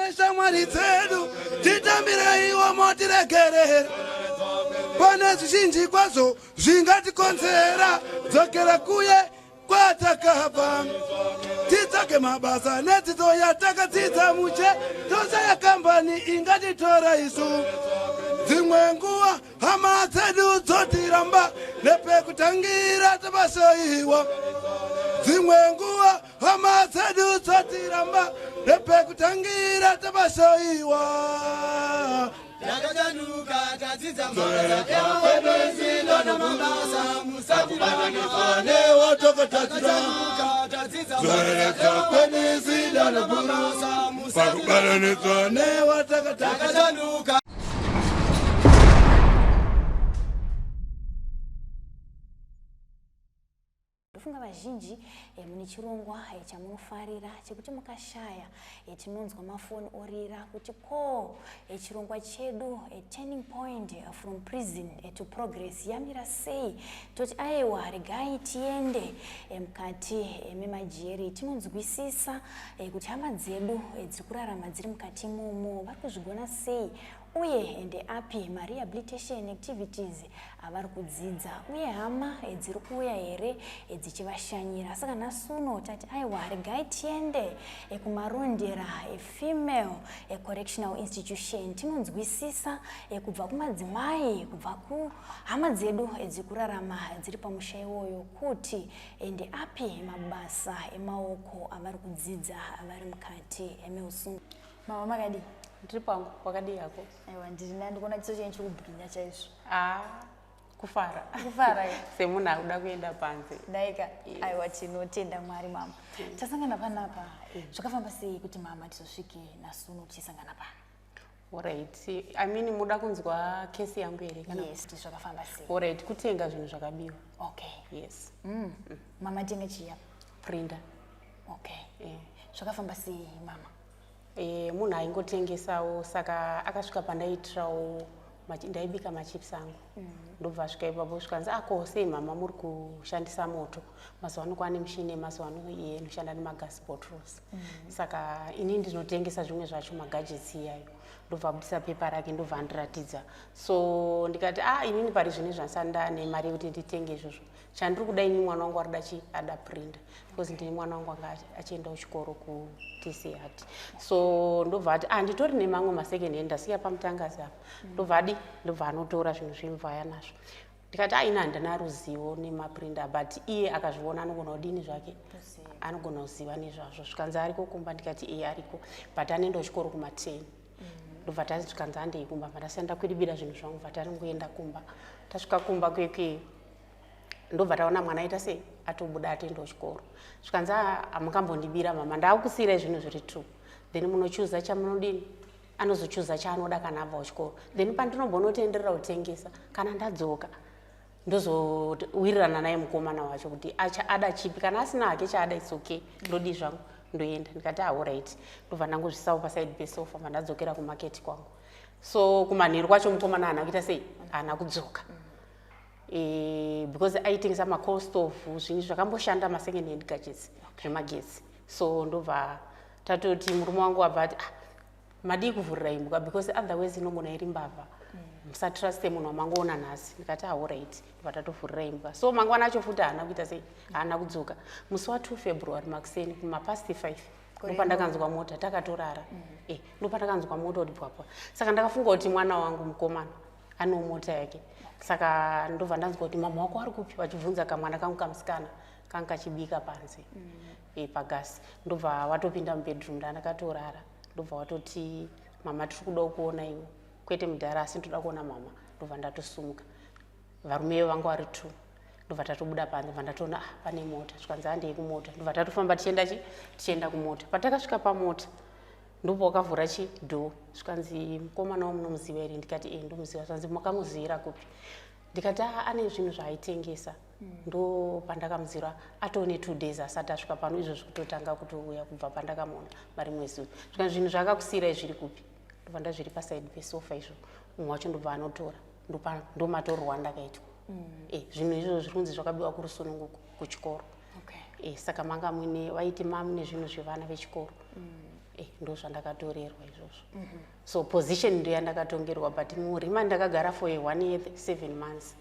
Neshamwari dzedu titambireiwo motiregerera. Pane zvizhinji kwazvo zvingatikonzera dzokera kuye kwatakabva titsvage mabasa nedzidzo yatakadzidza mushe toshaya kambani ingatitora isu. Dzimwe nguva hama dzedu dzotiramba nepekutangira tabasaiwa. Dzimwe nguva hama dzedu dzotiramba nepekutangira tabasaiwa. Takachanuka tadzidza mabasa namabasa musatibatanidzwa newatakachanuka tadzidza Zoreredza kwenisida namabasa pakubatanidzwa newatakachanuka. Takachanuka. Ndofunga vazhinji mune chirongwa chamunofarira chekuti mukashaya tinonzwa mafoni orira kuti ko chirongwa chedu Turning Point from Prison to Progress yamira sei? Toti aiwa regai tiende mukati memajeri tinonzwisisa kuti hama dzedu dziri kurarama dziri mukati imomo vari kuzvigona sei uye ndeapi marehabilitation activities avari kudzidza uye hama dziri kuuya here dzichivashanyira. Saka nhasi uno tati aiwa regai tiende kuMarondera Female Correctional Institution tinonzwisisa kubva kumadzimai kubva kuhama dzedu dziri kurarama dziri pamusha iwoyo kuti ndeapi mabasa emaoko avari kudzidza vari mukati meusungo. Mama makadii? Ndiri pangu, wakadii hako? Aiwa ndiri nani, ndikuona chiso chenyu chiri kubwinya chaizvo. Ah, kufara. Kufara. Semunhu akuda kuenda panze. Daika. Yes. Aiwa tinotenda Mwari mama. Tasangana panapa. Zvakafamba sei kuti mama tizosvike nasuno tichisangana pano? Alright. I mean muda kunzwa kesi yangu here kana? Yes, zvakafamba sei? Alright, kutenga zvinhu zvakabiwa. Okay. Yes. Mama tenga chiya? Printer. Okay. Yeah. Zvakafamba sei mama? Munhu aingotengesawo saka akasvika pandaiitirawo ndaibika machips angu. Ndobva asvika ipapo zvikanzi ako sei mama muri kushandisa moto mazuva ano kwane mishini yemazuva ano iye inoshanda nemagas bottles. Saka ini ndinotengesa zvimwe zvacho magadgets iyayo. Ndobva abudisa pepa rake ndobva andiratidza. So ndikati ah inini pari zvino zvandisati ndane mari yekuti nditenge izvozvo. Chandiri kuda ini mwana wangu arida chi ada printer because ndine mwana wangu anga achienda kuchikoro ku TCAT. So ndobva ati ah nditori nemamwe masecond hand ndasiya pamutangazi apa. Ndobva adi ndobva anotora zvinhu zvemvaya nazvo. Ndikati ah ini handina ruzivo nemaprinter but iye akazviona anogona kudini zvake anogona kuziva nezvazvo. Zvikanzi ariko kumba ndikati iye ariko but anoenda kuchikoro kuma 10. Ndobva tati zvikanzi handei kumba ndasiya ndakwidibira zvinhu zvangu bva taringoenda kumba. Tasvika kumba kwekwe ndobva taona mwana aita sei atobuda atoenda kuchikoro. Zvikanzi hamungambondibira mama ndakusiirai zvinhu zviri true. Then munochuza chamunodini anozochuza chaanoda kana abva kuchikoro. Then pandinombonotenderera kutengesa kana ndadzoka ndozowirirana naye mukomana wacho kuti ada chipi kana asina hake chaada it's okay ndodii zvangu ndoenda. Ndikati ah alright ndobva ndangozvisawo paside pesofa bva ndadzokera kumarket kwangu. So kumanheru kwacho mukomana haana kuita sei haana kudzoka. Because aitengesa macost of zvinhu zvakamboshanda masecond hand gadgets zvemagetsi. So ndobva tatoti murume wangu wabva ati ah, madii kuvhurira imbwa because otherwise inogona iri mbavha. Musatruste munhu wamangoona nhasi. Ndikati ah alright ndobva tatovhurira imbwa. So mangwana acho futi haana kuita sei haana kudzoka. Musi wa 2 February makuseni kuma past 5 ndopandakanzwa mota takatorara. Ndopandakanzwa mota kuti pwapwa. Saka ndakafunga kuti mwana wangu mukomana ane mota yake. Saka ndobva ndanzwa kuti mama wako ari kupi vachibvunza kamwana kangu kamusikana kanga kachibika panze pagasi. Ndobva watopinda mubedroom ndandakatorara. Ndobva watoti mama tiri kuda kuona iwe kwete mudhara asi ndoda kuona mama. Ndobva ndatosumuka varume vangu vari 2 ndobva tatobuda panze ndobva ndatoona ah, pane mota zvikanzi handei kumota. Ndobva tatofamba tichienda chi tichienda kumota. Patakasvika pamota ndopa wakavhura chi door zvikanzi mukomana wamunomuziva here? Ndikati eh ndomuziva. Zvikanzi makamuzivira kupi? Ndikati ah ane zvinhu zvaaitengesa. Ndo pandakamuziva atone 2 days asati asvika pano izvo zvikutotanga kutouya kubva pandakamuona marimwe zuva. Zvikanzi zvinhu zvaakakusiyirai zviri kupi? Ndobva ndazviri paside pesofa izvo. Mumwe wacho ndobva anotora ndomatorwa ndakaitwa. Zvinhu izvo zviri kunzi zvakabiwa kurusununguko kuchikoro. Saka manga muine vaiti mamune zvinhu zvevana vechikoro. Ndo zvandakatorerwa izvozvo. So position ndo yandakatongerwa, but murima ndakagara for a one year 7 months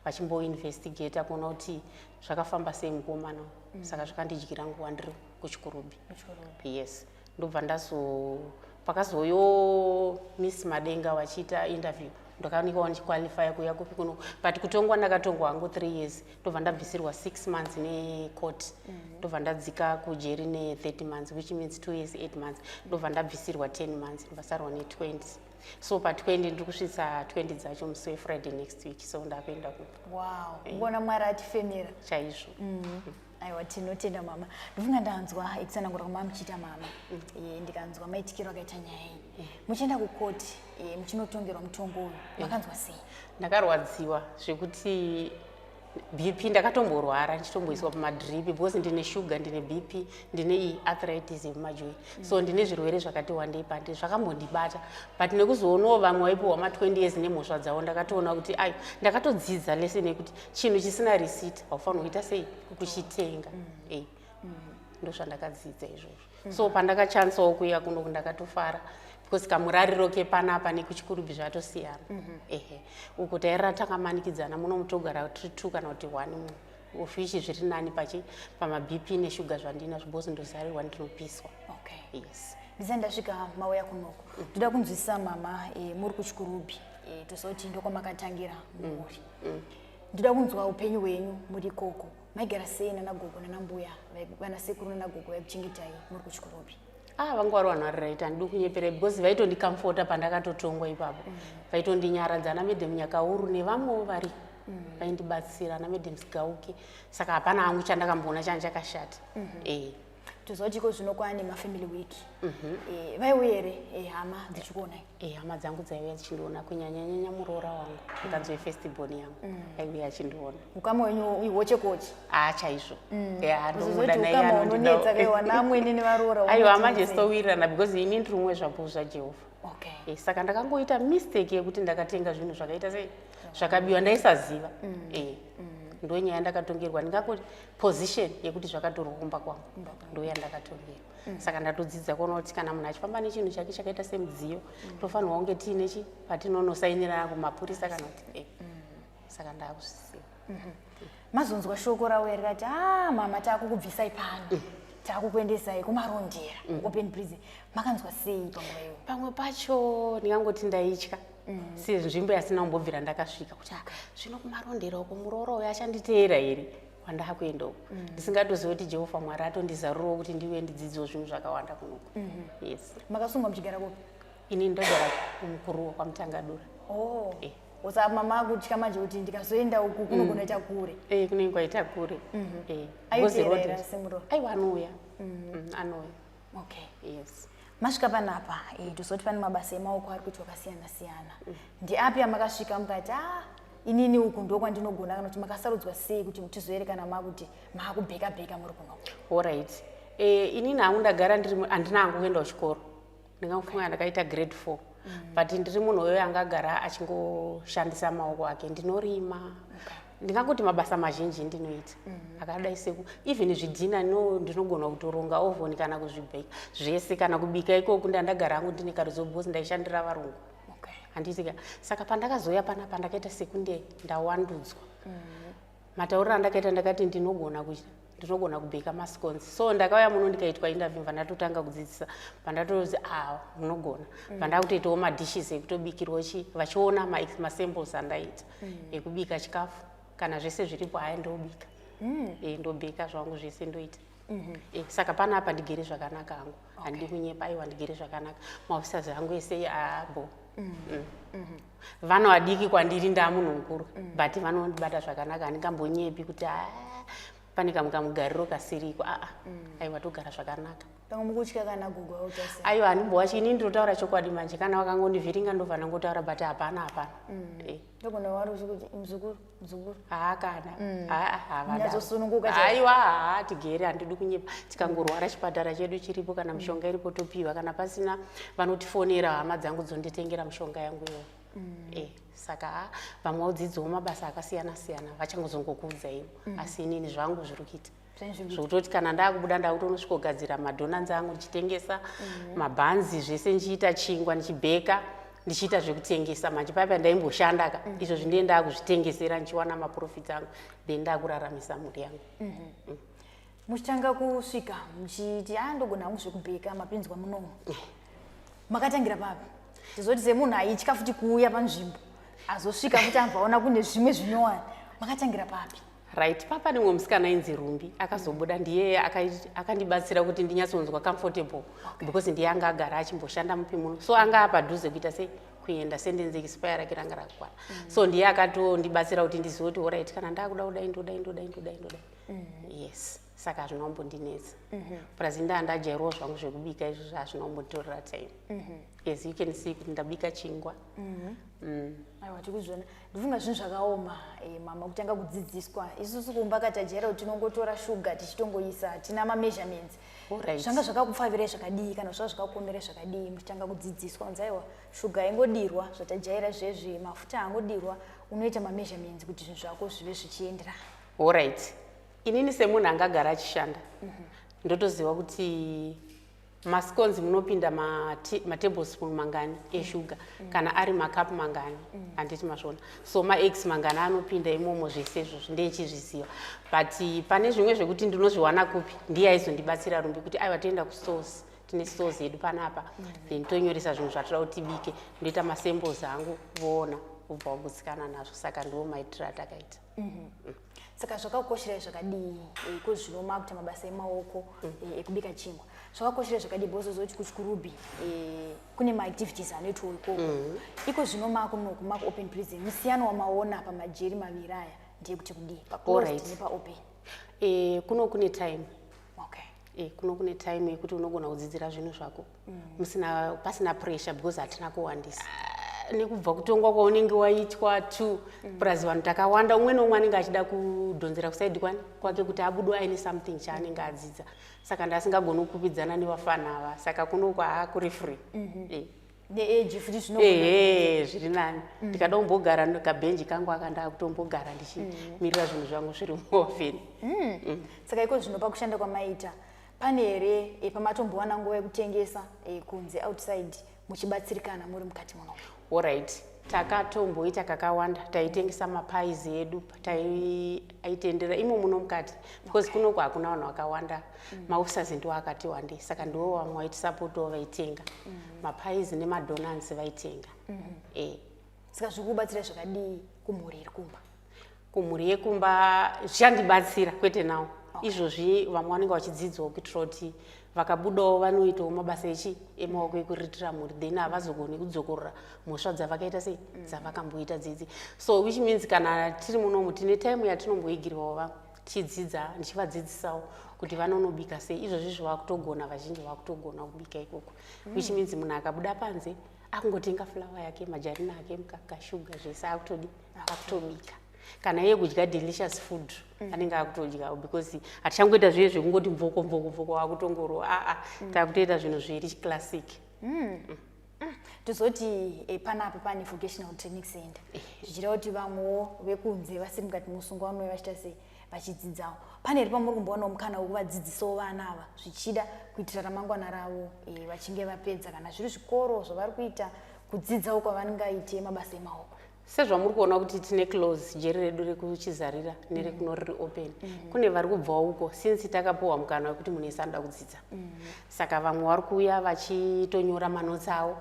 vachimboinvestigata kuona kuti zvakafamba sei mukomana. Saka zvakandidyira nguva ndiri kuChikurubi. Muchikurubhi. Yes, ndobva ndazo pakazoyo Miss Madenga vachiita interview, ndakaonekwa ndichiqualifya kuuya kupi kuno, but kutongwa ndakatongwa hangu 3 years, ndobva ndabvisirwa 6 months necourt, ndobva ndadzika kujeri ne30 months, which means 2 years 8 months, ndobva ndabvisirwa 10 months, ndobvasarwa ne20. So pa20 ndiri kusvitsa 20 dzacho musi weFriday next week, so ndakuenda kumba. Wow, ngona Mwari atifemera. Chaizvo. Aiwa, tinotenda mama. Ndofunga ndanzwa ekutsanangura kwama muchiita mama. Ndikanzwa maitikiro akaita nyaya iyi. Muchienda kukoti, muchinotongerwa mutongo uyu, makanzwa sei? Ndakarwadziwa zvekuti BP, ndakatomborwara ndichitomboiswa pamadrip because ndine shuga, ndine BP, ndine iyi arthritis yemumajoint, so ndine zvirwere zvakati wandei pandi zvakambondibata. But nekuzoonawo vamwe vaipiwa ma20 years nemhosva dzavo, ndakatoona kuti ayo ndakatodzidza lesson yekuti chinhu chisina receipt haufaniri kuita sei kuchitenga. Ndo zvandakadzidza izvozvo. So pandakachansawo kuuya kuno ndakatofara because kamurariro kepanapa nekuChikurubi zvatosiyana. Ehe, uko tairara takamanikidzana, muno mutogara tiri two kana kuti one munhu, of which zviri nani pachi pamaBP neshuga zvandinazvo because ndozarirwa, ndinopiswa. Yes. Ndisati ndasvika mauya kunoku, ndoda kunzwisisa mama. Muri kuChikurubi, tozoti ndokwamakatangira mhuri. Ndoda kunzwa upenyu hwenyu muri ikoko. Maigara sei nanagogo nanambuya, vanasekuru nanagogo vaikuchengetai muri kuChikurubi? Ah, vanga vari vanhu vari right, handidi kunyeperei, because vaitondicomforta pandakatotongwa ipapo. Vaitondinyaradza, ana Madam Nyakauru nevamwewo variko vaindibatsira, ana Madam Sigauke. Saka hapana hangu chandakamboona changa chakashata. Toziva kuti iko zvino kwaane mafamily week. Vaiuya here, hama dzichikuonai? Hama dzangu dzaiuya dzichindiona, kunyanyanyanya muroora wangu, mukadzi wefirstborn yangu, aiuya achindiona. Ukama hwenyu ihochekoche? Ah, chaizvo. Uzozoti ukama hunonetsa kaiwa namwene nevaroora. Aiwa, manje sitowirirana because ini ndiri umwe zvapupu zvaJehovha. Saka ndakangoita mistake yekuti ndakatenga zvinhu zvakaita sei zvakabiwa, ndaisaziva. Ndo nyaya yandakatongerwa, ndingangoti position yekuti zvakatorwa kumba kwangu ndo yandakatongerwa. Saka ndatodzidza kuona kuti kana munhu achifamba nechinhu chake chakaita semudziyo, tofanirwa kunge tiine chi patinonosainirana kumapurisa kana kuti saka ndaakuzviziva. Mazonzwa shoko rauya rikati, a mama, taakukubvisai pano, taakukuendesai kuMarondera, open prison, makanzwa sei panguva iyoyo? Pamwe pacho ndingangoti ndaitya senzvimbo yasina kumbobvira ndakasvika, kuti, "Ah, zvino kuMarondera uko muroora uyo achanditeera here kwandaakuenda uko?" Ndisingatozivi kuti Jehovha Mwari atondizarurawo kuti ndiuye ndidzidzewo zvinhu zvakawanda kunoku. Yes. Makasungwa muchigara kupi? Ini ndogara kumukuruwa kwaMutangadura. Oh. Usa mama akutya manje kuti ndikazoenda uku kunogona kuita kure. Kunenge kwaita kure. Aiteera Because road- here semuroora? Aiwa, anouya. Anouya. Yes. Masvika panapa, tozoti pane mabasa emaoko ari kuitwa akasiyana siyana. Ndiapi amakasvika mukati, a inini uku ndokwandinogona, kana kuti makasarudzwa sei kuti tizoerekana makuti maakubheka bheka muri kuno? Alright, inini hangu ndagara ndiri handina hangu kuenda kuchikoro, ndingafunga ndakaita grade 4, but ndiri munhu uyoyo angagara achingoshandisa maoko ake. Ndinorima, ndingangoti mabasa mazhinji ndinoita akadai seku even zvidhina no ndinogona kutoronga oven kana kuzvibheka zvese kana kubika ikoku. Ndandagara hangu ndine karuzivo because ndaishandira varungu. Handiti ka? Saka pandakazouya panapa ndakaita sekunge ndawandudzwa. Matauriro andakaita, ndakati ndinogona kuita, ndinogona kubheka mascones. So ndakauya muno ndikaitwa interview, bva kudzidzisa pandatozi, a munogona. Bva ndakutoitawo madishes ekutobikirwa chi vachiona masamples andaita ekubika chikafu kana zvese zviripo. Haya, ndobika. Ndobheka zvangu zvese ndoita. Saka panapa ndigere zvakanaka hangu, handidi kunyepa. Aiwa, ndigere zvakanaka, maofficers angu ese abo. Vana vadiki kwandiri, ndaa munhu mukuru, but vanondibata zvakanaka. Handingambonyepi kuti a pane kamwe kamugariro kasiriko. Aa, aiwa, togara zvakanaka. Pamwe mukutya kana gogo autase? Aiwa, handimbowachi. Ini ndinotaura chokwadi manje, kana vakangondivhiringa ndobva ndangotaura, but hapana, hapana. Ndogona wari uchikuti muzukuru, muzukuru. Haa, kana Munyatsosununguka chaizvo. Aiwa, haa, tigere, handidi kunyepa. Tikangorwara, chipatara chedu chiripo, kana mishonga iripo topiwa, kana pasina vanotifonera hama dzangu dzonditengera mishonga yangu iyoyo. Saka vamwe vaudzidzawo mabasa akasiyana siyana, vachangozongokuudza ivo, asi inini zvangu zviri kuita. Zvekutoti kana ndakubuda ndakutonosvikogadzira madonuts angu ndichitengesa, mabhanzi, zvese, ndichiita chingwa, ndichibheka, ndichiita zvekutengesa. Manje paipa ndaimboshanda ka, izvo zvindee ndakuzvitengesera ndichiwana maprofits angu, then ndakuraramisa mhuri yangu. Muchitanga kusvika muchiti, "A, ndogona hangu zvekubheka," mapinzwa munomu, makatangira papi? Tizoti semunhu aitya futi kuuya panzvimbo, azosvika futi amvaona kune zvimwe zvinyowani, makatangira papi? Right, papa nemumwe musikana ainzi Rumbi akazobuda, ndiye akandibatsira kuti ndinyatsonzwa comfortable, because ndiye anga agara achimboshanda mupi muno, so anga apadhuze kuita sei, kuenda sentence expire rake ranga rakakwana. So ndiye akatondibatsira kuti ndizive kuti alright, kana ndakuda kudai, ndodai, ndodai, ndodai, ndodai. Yes, saka hazvina kumbondinetsa. Plus ndaa ndajairawo zvangu zvekubika izvozvo, hazvina kumbonditorera time. As you can see kuti ndabika chingwa. Aiwa, tikuzviona. Ndifunga zvinhu zvakaoma, mama, kutanga kudzidziswa. Isusu kumba katajaira kuti tinongotora shuga tichitongoisa, hatina mameasurements. Zvanga zvakakupfavirai zvakadii, kana zvanga zvakakuomerai zvakadii muchitanga kudzidziswa kunzi, aiwa, shuga ingodirwa zvatajaira zvezvi, mafuta angodirwa, unoita mameasurements kuti zvinhu zvako zvive zvichienderana? Alright, inini semunhu angagara achishanda, ndotoziva kuti mascones munopinda matablespoon mangani eshuga, kana ari makapu mangani, handiti mazvona? So maeggs mangani anopinda imomo, zvese izvozvo ndechizviziva. But pane zvimwe zvekuti ndinozviwana kupi, ndiye aizondibatsira Rumbi, kuti aiwa, toenda kustores, tine stores yedu panapa, then tonyoresa zvinhu zvatoda kuti tibike, ndoita masamples angu, voona, ubva wagutsikana nazvo. Saka ndiwo maitiro atakaita. Saka zvakakosherai zvakadii kozvino makuita mabasa emaoko ekubika chingwa? Zvakakosherai zvakadii? Because zoti kuChikurubi kune maactivities anoitwa ikoko. Iko zvino makunoku, makuopen prison, musiyano wamaona pamajeri maviri aya ndeyekuti kudii, paclosed nepaopen? Kuno kune time. Kuno kune time yekuti unogona kudzidzira zvinhu zvako musina, pasina pressure, because hatina kuwandisa. Ah, nekubva kutongwa kwaunenge waitwa two, plus vanhu takawanda, umwe neumwe anenge achida kudhonzera kuside kwani kwake kuti abudwe aine something chaanenge adzidza. Saka ndasingagoni kukupidzana nevafana ava. Saka kuno kwaakuri free. Neage futi zvino? Ehe, zviri nani. Ndikada kumbogara kabhenji kangu aka, ndakutombogara ndichimirira zvinhu zvangu zviri muoven. Saka iko zvino pakushanda kwamaita, pane here pamatombowana nguva yekutengesa kunze, outside, muchibatsirikana muri mukati muno? Alright, takatomboita kakawanda. Taitengesa mapies edu, aitendera imo muno mukati, because kunoku hakuna vanhu vakawanda. Maofficers ndiwo akati wandei, saka ndiwo vamwe vaitisapotawo, vaitenga mapies nemadonuts, vaitenga. Saka zviri kubatsira zvakadii kumhuri iri kumba? Kumhuri yekumba zvichandibatsira, kwete nawo. Izvozvi vamwe vanenge vachidzidzawo kuitira kuti vakabudawo vanoitawo mabasa echi emaoko ekuriritira mhuri, then havazogoni kudzokorora mhosva dzavakaita sei, dzavakamboita dzidzi. So which means kana tiri munomu, tine time yatinomboigirwawo vamwe tichidzidza, ndichivadzidzisawo kuti vanonobika sei. Izvozvi zvavakutogona, vazhinji vakutogona kubika ikoko, which means munhu akabuda panze akungotenga flour yake, majarina ake, mukaka, shuga, zvese, akutodi akutobika. Kana iye kudya delicious food anenge akutodyawo, because hatichangoita zviye zvekungoti mvoko mvoko mvoko, akutongoro aa, takutoita zvinhu zviri chiclassic. Tozoti panapa pane vocational training center, zvichireva kuti vamwewo vekunze vasiri mukati musungwa vanouya vachiita sei, vachidzidzawo. Pane here pamuri kumbowanawo mukana wekuvadzidzisawo vana ava, zvichida kuitira ramangwana ravo, vachinge vapedza, kana zviri zvikoro zvavari kuita, kudzidzawo kwavangaite mabasa emaoko? Sezvamuri kuona kuti tine close jeri redu rekuChizarira nerekuno riri open, kune vari kubvawo uko. Since takapiwa mukana wekuti munhu wese anoda kudzidza, saka vamwe vari kuuya vachitonyora manotsi avo.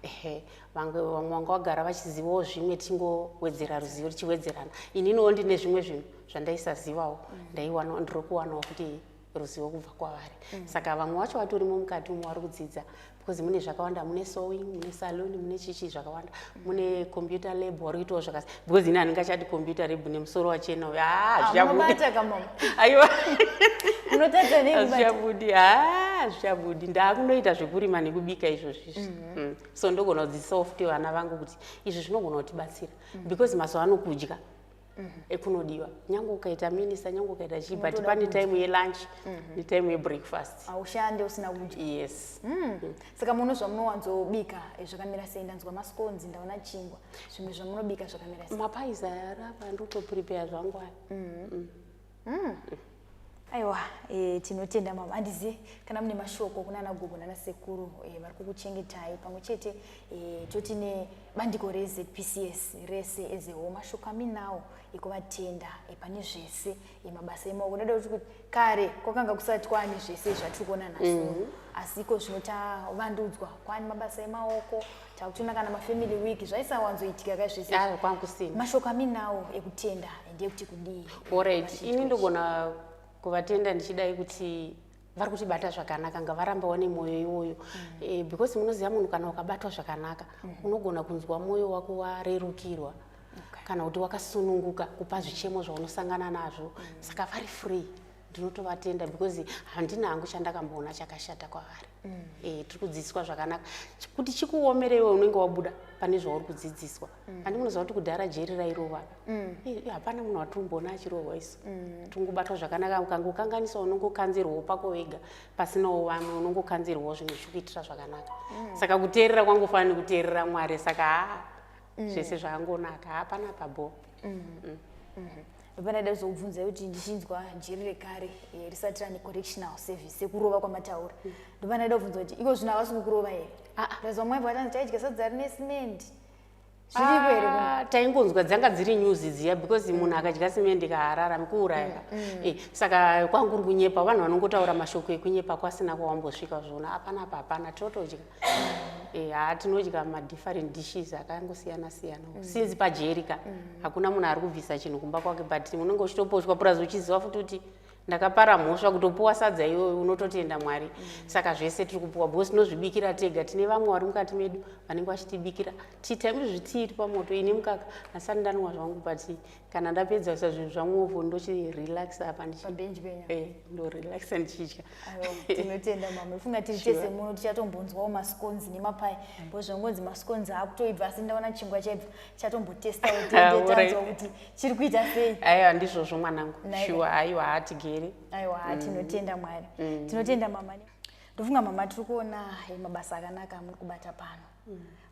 Ehe, vamwe vanga vagara vachizivawo zvimwe, tichingowedzera ruzivo, tichiwedzerana. Ininiwo ndine zvimwe zvinhu zvandaisazivawo, ndaiwana, ndiri kuwanawo kuti ruzivo kubva kwavari. Saka vamwe vacho vatorimo mukati umo vari kudzidza, because mune zvakawanda, mune sewing, mune salon, mune chichi zvakawanda, mune computer lab, vari kuitawo zvakasi, because ini handingachati computer lab nemusoro wachena uyu. Ah, hazvichabudi. Munobata kamama? Aiwa. Munotadza nei kubata? Hazvichabudi, ha, hazvichabudi. Ndaakunoita zvekurima nekubika izvozvi izvi. So ndogona kudzidzisawo futi vana vangu kuti izvi zvinogona kutibatsira, because mazuva ano kudya ekunodiwa, nyange ukaita minista, nyange ukaita chii, but pane time yelunch netime yebreakfast. Haushande usina kudya. Yes. Saka muno zvamunowanzobika zvakamira sei? Ndanzwa mascones, ndaona chingwa. Zvimwe zvamunobika zvakamira sei? Mapies aya arapa, ndikutoprepare zvangu aya. Aiwa, tinotenda mama. Handizivi kana mune mashoko kuna gogo nana sekuru vari kukuchengetai pamwe chete, toti nebandiko reZPCS rese ezewo, mashoko aminawo ekuvatenda pane zvese, mabasa emaoko. Ndoda kuti kare kwakanga kusati kwaane zvese zvatiri kuona nhasi, asi iko zvino tavandudzwa, kwaane mabasa emaoko, takutoona kana mafamily week, zvaisawanzoitika kai zvese. Ah, kwangu kusina. Mashoko aminawo ekutenda ndeyekuti kudii? Alright, ini ndogona kuvatenda ndichidai kuti vari kutibata zvakanaka, ngavarambe vane mwoyo iwoyo, because munoziva munhu kana ukabatwa zvakanaka, unogona kunzwa mwoyo wako warerukirwa kana kuti wakasununguka kupa zvichemo zvaunosangana nazvo. Saka vari free, ndinotovatenda because handina hangu chandakamboona chakashata kwavari. Tiri kudzidziswa zvakanaka. Kuti chikuomerewe, unenge wabuda pane zvauri kudzidziswa. Handi munoziva kuti kudhara jeri rairova? Hapana munhu watomboona achirohwa isu. Tingobatwa zvakanaka. Ukangokanganisa, unongokanzirwawo pako wega pasinawo vamwe, unongokanzirwawo zvinhu zvichikuitira zvakanaka. Saka kuteerera kwangofanira nekuteerera Mwari. Saka haa, zvese zvakangonaka, hapana pabo. Ndopanda kuzobvunza kuti ndichinzwa jeri rekare, risati rane correctional service sekurova kwamataura, ndopanda kubvunza kuti iko zvino havasi kukurova here? Ah, ah. Ndazwa mwabva vatanzi taidya sadza rine simendi, zviriko here kuno? Ah, taingonzwa, dzanga dziri news dziya, because munhu akadya simendi kahararami, kuuraya. Saka kwangu uri kunyepa, vanhu vanongotaura mashoko ekunyepa kwasina kwawambosvika zvona. Hapana apa, hapana, totodya. Haa, tinodya madifferent dishes akangosiyana siyana. Since pajeri ka, hakuna munhu ari kubvisa chinhu kumba kwake, but unenge uchitoposhwa, plus uchiziva futi kuti ndakapara mhosva, kutopuwa sadza iyoyo unototenda Mwari. Saka zvese tiri kupuwa because tinozvibikira tega. Tine vamwe vari mukati medu vanenge vachitibikira tea time, zvitiiri pamoto ine mukaka. Handisati ndanwa zvangu, but kana ndapedza kuisa zvinhu zvangu ndochirelaxa apa. Pabhenji penyu. Ndorelaxa ndichidya. Aiwa, tinotenda mama. Ifunga tiri tese muno tichatombonzwawo mascones nemapai, because zvangonzi mascones akutoibva, asi ndaona chingwa chaibva, tichatombotestawo tanzwa kuti chiri kuita sei. Aiwa, ndizvozvo mwanangu. Naika. Shuwa, aiwa, hatigeri. Aiwa, tinotenda Mwari. Tinotenda mama. Ndofunga mama tiri kuona mabasa akanaka amuri kubata pano.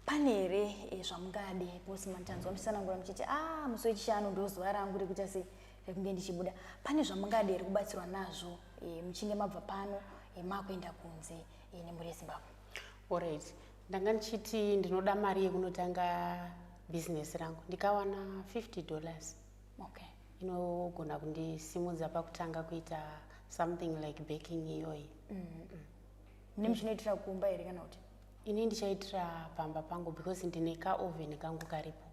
Pane here zvamungade? Because matanzwa muchisanangura muchiti a musi weChishanu ndo zuva rangu rekuita sei, rekunge ndichibuda. Pane zvamungade here kubatsirwa nazvo, muchinge mabva pano, makuenda kunze, nemhuri yeZimbabwe? Alright, ndanga ndichiti ndinoda mari yekunotanga bhizinesi rangu. Ndikawana $50, inogona kundisimudza pakutanga kuita something like baking iyoyi. Mune muchinoitira kumba here kana kuti? Ini ndichaitira pamba pangu because ndine kaoven kangu karipo.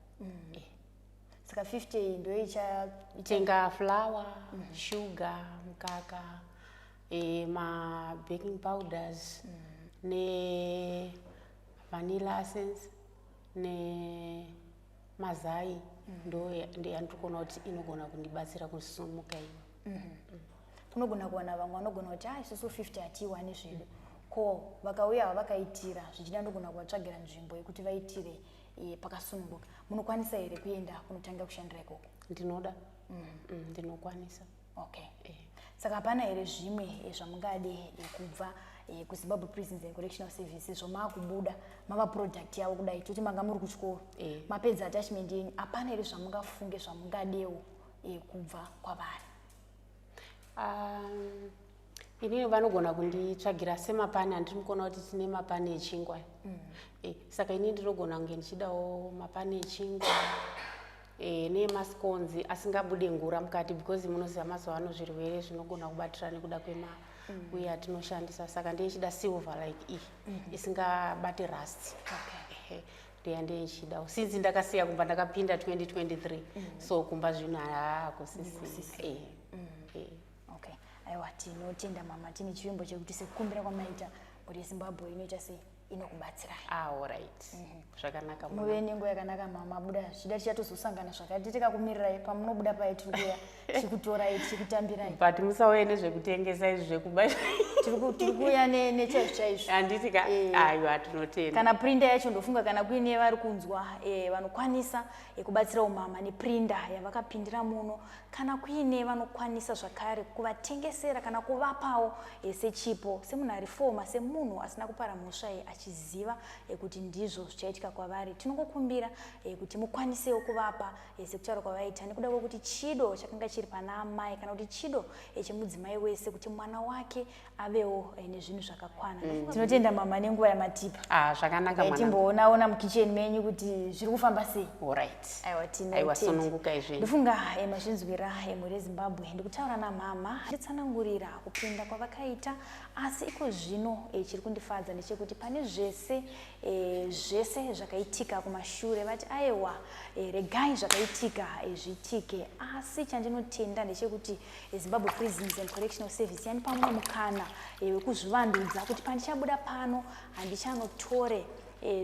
Saka 50 iyi ndo icha Tenga flour, sugar, mukaka, ma-baking powders, ne vanilla essence nemazai. Ndo yandiri kuona kuti inogona kundibatsira kusumuka iyo. Kunogona kuwana vamwe vanogona kuti a isusu 50 hatiiwani zvedu. Ko vakauya vakaitira zvichida, ndogona kuvatsvagira nzvimbo yekuti vaitire pakasununguka. Munokwanisa here kuenda kunotanga kushandira ikoko? Ndinoda, ndinokwanisa. Okay. Saka hapana here zvimwe zvamungade kubva kuZimbabwe Prisons and Correctional Services, zvomakubuda mava product yavo kudai, toti manga muri kuchikoro, mapedza attachment yenyu, hapana here zvamungafunge zvamungadewo kubva kwavari? Inini vanogona kunditsvagira semapani andiri mukuona kuti tine mapani echingwa. Saka inini ndinogona kunge ndichidawo mapani echingwa nemascones asingabude ngura mukati, because munoziva mazuva ano zvirwere zvinogona kubatira nekuda kwema uye atinoshandisa. Saka ndichida silver like iyi isingabati rust. Ehe, ndeya ndichidawo since ndakasiya kumba, ndakapinda 2023, so kumba zvinhu haakusisi. Okay, aiwa, tinotenda mama. Tine chivimbo chekuti sekukumbira kwamaita, mhuri yeZimbabwe inoita sei, inokubatsirai. Ah, alright, zvakanaka mwana. Muve nenguva yakanaka mama. Buda zvichida tichatozosangana zvakati, tikakumirirai pamunobuda pai, tiri kuuya tichikutorai, tichikutambirai. But musauye nezvekutengesa izvi zvekuba. Tiri kuuya nechaizvo chaizvo. Handiti ka? Aiwa, tinotenda. Kana printer yacho, ndofunga kana kuine vari kunzwa vanokwanisa kubatsirawo mama neprinter yavakapindira muno, kana kuine vanokwanisa zvakare kuvatengesera kana kuvapawo sechipo, semunhu ari foma, semunhu asina kupara mhosva, achiziva kuti ndizvo zvichaitika kwavari, tinongokumbira kuti mukwanisewo kuvapa sekutaura kwavaita, nekuda kwekuti chido chakanga chiri pana amai, kana kuti chido chemudzimai wese kuti mwana wake avewo nezvinhu zvakakwana. Tinotenda mama nenguva yamatipa. Ah, zvakanaka mwana. Timboonaona mukicheni menyu kuti zviri kufamba sei. Alright. Aiwa. Aiwa. Tinotenda. Sununguka izveni. Ndofunga mazvinzwira, mhuri yeZimbabwe, ndikutaura namama nditsanangurira kupinda kwavakaita. Asi iko zvino chiri kundifadza ndechekuti pane zvese zvese zvakaitika kumashure, vati aiwa, regai zvakaitika zviitike. Asi chandinotenda ndechekuti Zimbabwe Prisons and Correctional Service yandipa mumwe mukana wekuzvivandudza, kuti pandichabuda pano handichanotore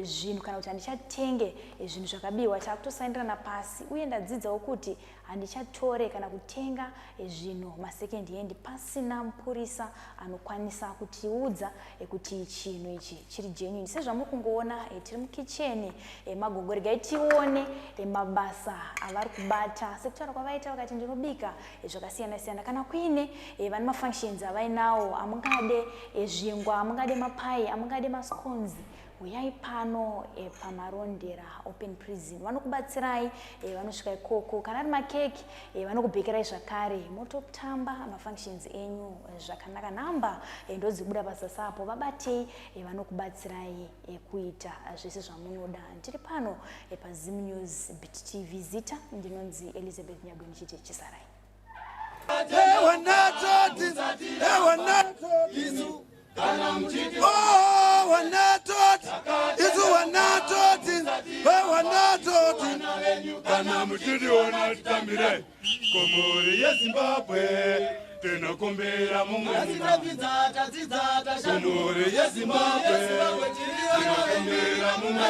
zvinhu kana kuti handichatenge zvinhu zvakabiwa. Takutosaindirana pasi, uye ndadzidzawo kuti handichatore kana kutenga zvinhu masecond hand pasina mupurisa anokwanisa kutiudza kuti chinhu ichi chiri genuine. Sezvamuri kungoona, tiri mukicheni magogo. Regai tione mabasa avari kubata. Sekutaura kwavaita, vakati ndinobika zvakasiyana siyana. Kana kuine vane mafunctions avainawo, amungade zvingwa, amungade mapai, amungade mascones, uyai pano paMarondera Open Prison, vanokubatsirai. Vanosvika ikoko, kana ari makeki, vanokubhekerai zvakare, mototamba mafunctions enyu zvakanaka. Nhamba ndodzibuda pazasi apo, vabatei, vanokubatsirai kuita zvese zvamunoda. Ndiri pano paZim News Bit TV, zita ndinonzi Elizabeth Nyagwe, ndichiti chisarai. Wanatoti, wanatoti, oh, wanatoti, isu wanatoti, wanatoti. Kana muchitiona, titambire kumhuri yeZimbabwe, tinokumbira mumwe kumhuri yeZimbabwe, tinokumbira mumwe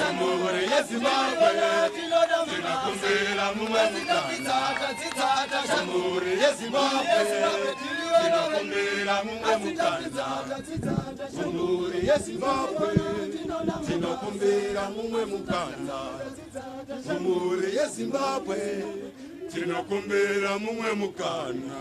kumhuri yeZimbabwe, tinokumbira mumwe kumhuri yeZimbabwe, tinokumbira mumwe mukana kumhuri yeZimbabwe, tinokumbira mumwe mukana kumhuri yeZimbabwe, tinokumbira mumwe mukana.